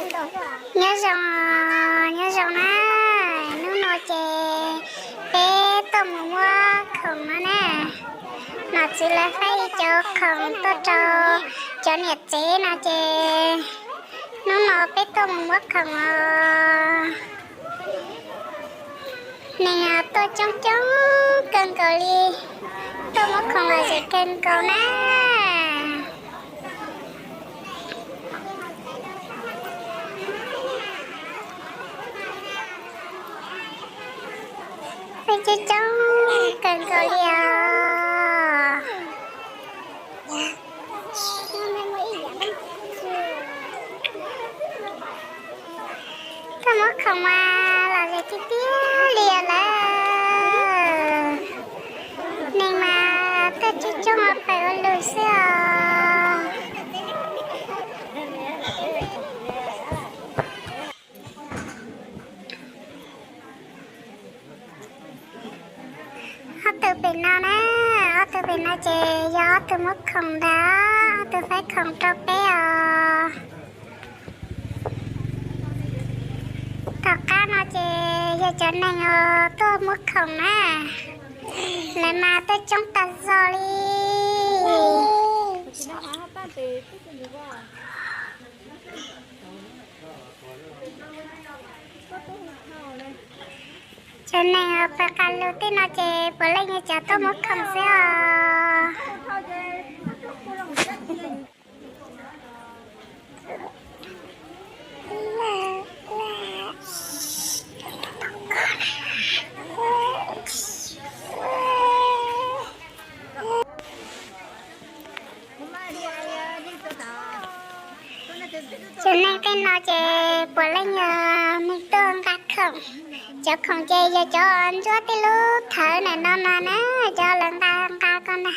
Nyob zoo, nyob zoo na, hnub no ces peb tuaj mus muab khoom no na. Nom tswv lawv faib ib co khoom tuaj rau cov niam tsev no ces hnub no peb tuaj mus muab khoom os. Neeg tuaj coob coob kawg nkaus li, tuaj muab khoom lom zem kawg nkaus na. Peb coob coob kawg nkaus li os. Tuaj muab khoom mas lom zem tiag tiag li lawm. Neeg mas tuaj coob coob ua pawg ua lug xwb os. Ob tug pem no na, ob tug pem no ces yog ob tug muab khoom ntag, ob tug faib khoom rau peb os. Tom qab no ces yog cov neeg uas tuaj muab khoom na, lawv mas tuaj coob tag zog li. Cov neeg uas pawg qas lug tej no ces puav leej yog cov tuaj muab khoom xwb os. Cov neeg tej no ces puav leej yog neeg tuaj nqa khoom. Cov khoom ces yog cov ntsuab tej lub thawv ntawm no no na, cov lawv nqa nqa ko na.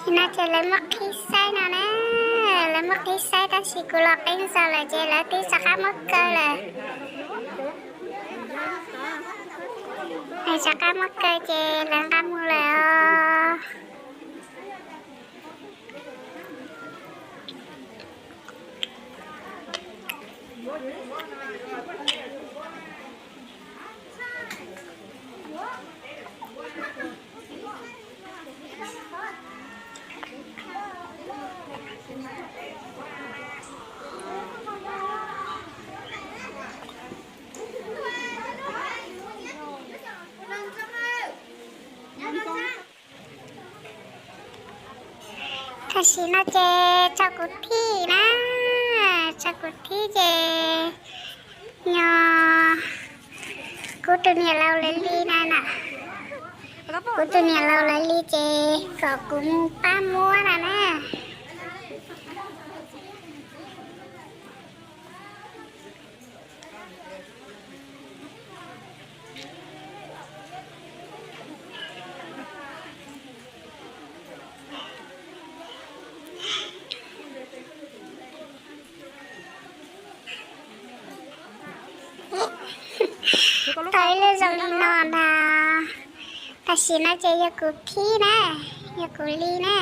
Ces no ces lawv muab qhib saib no na, lawv muab qhib saib tab sis kuv los qeeb zog lawm ces lawv twb rov qab muab kaw lawm. Rov qab muab kaw ces lawv nqa mus lawm os. Tam sim no ces tso kuv thib na, tso kuv thib ces yog kuv tus niam laus lawv li na na, kuv tus niam laus lawv li ces kom kuv mus pab muab na na. Tau ib lub zoo li no ntag. Tam sim no ces yog kuv thib na, yog kuv li na.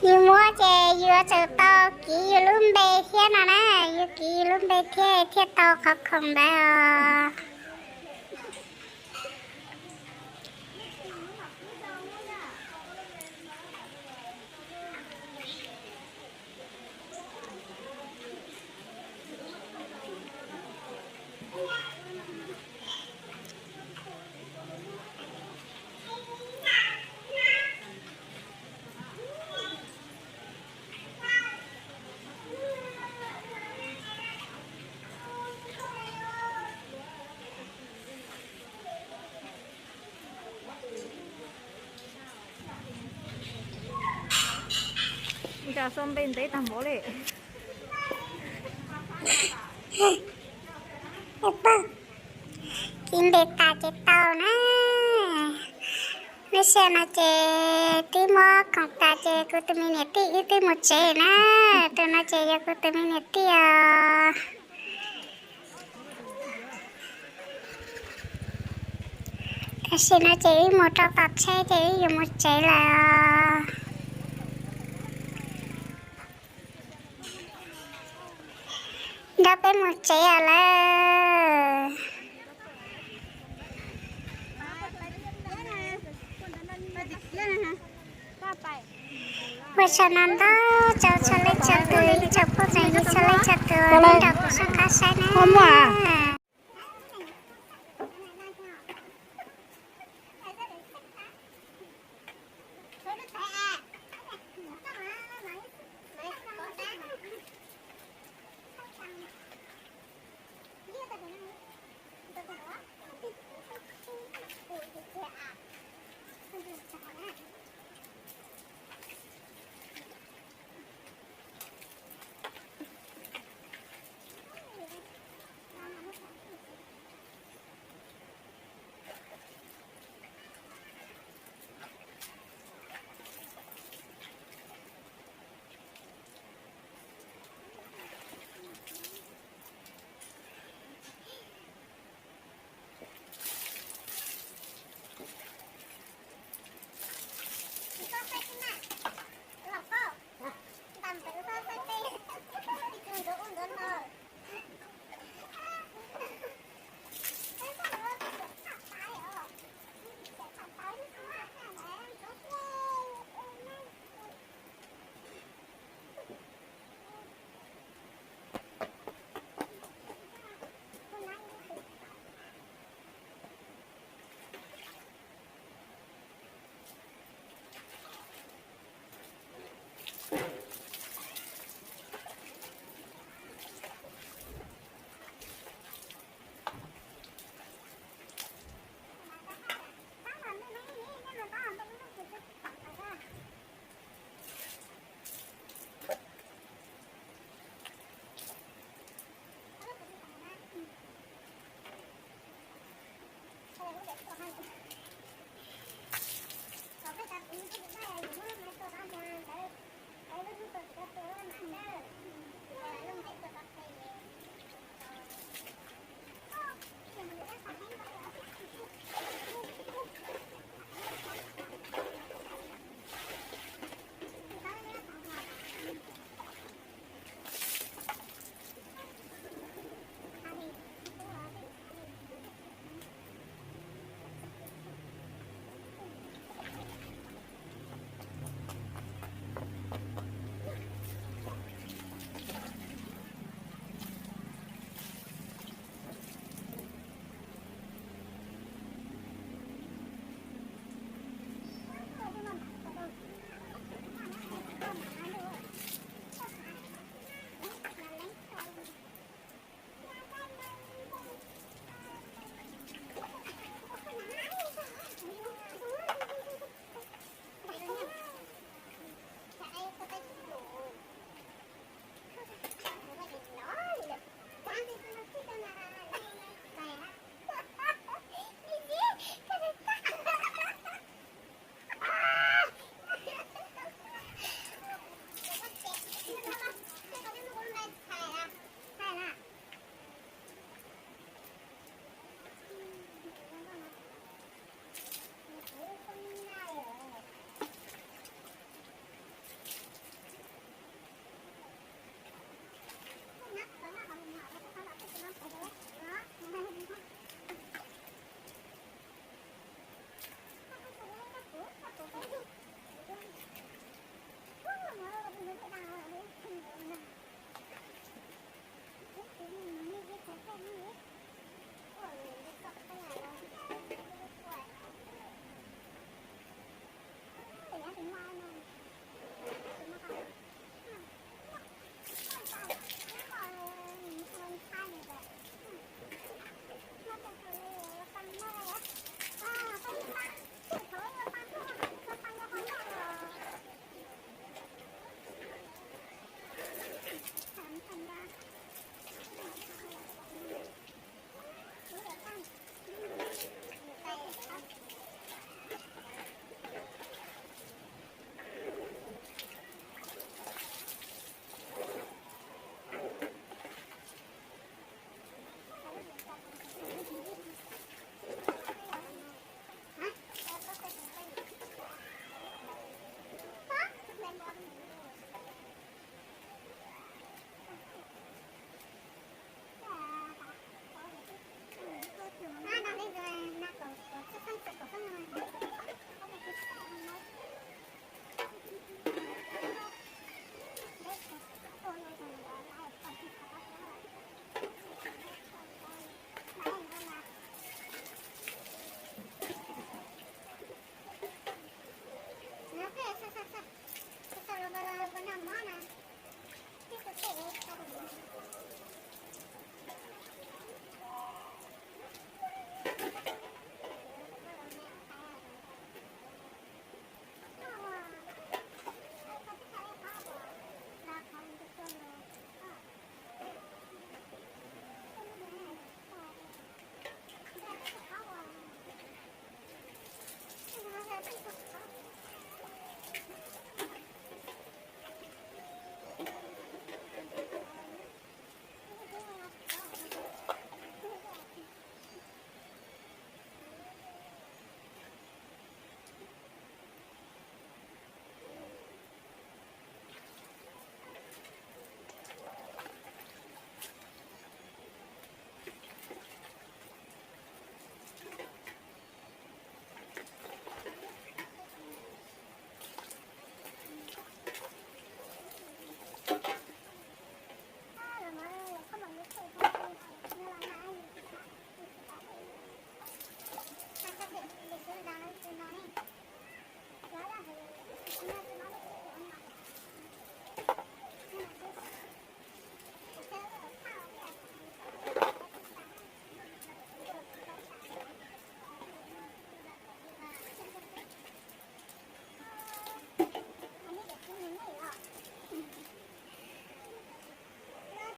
Yus muab ces yus yuav tsum tau kiv yus lub npe thiab no na, yus kiv yus lub npe thiab thiaj tau qhov khoom ntawd os. Tso xo npe ntev tag npaum li. Kib npe tas ces tau na. Lub sij hawm no ces twb muab khoom tas ces kuv tus me niam tij wb twb mus tsev na. Tus no ces yog kuv tus me niam tij os. Tam sim no ces wb mus rau tom tsheb ces wb yuav mus tsev lawm os. Nrog peb mus tsev os lawm. Ua tsaug ntau ntau rau txhua leej txhua tus, ib tsoom phooj ywg txhua leej txhua tus nrog kuv soj qab saib na.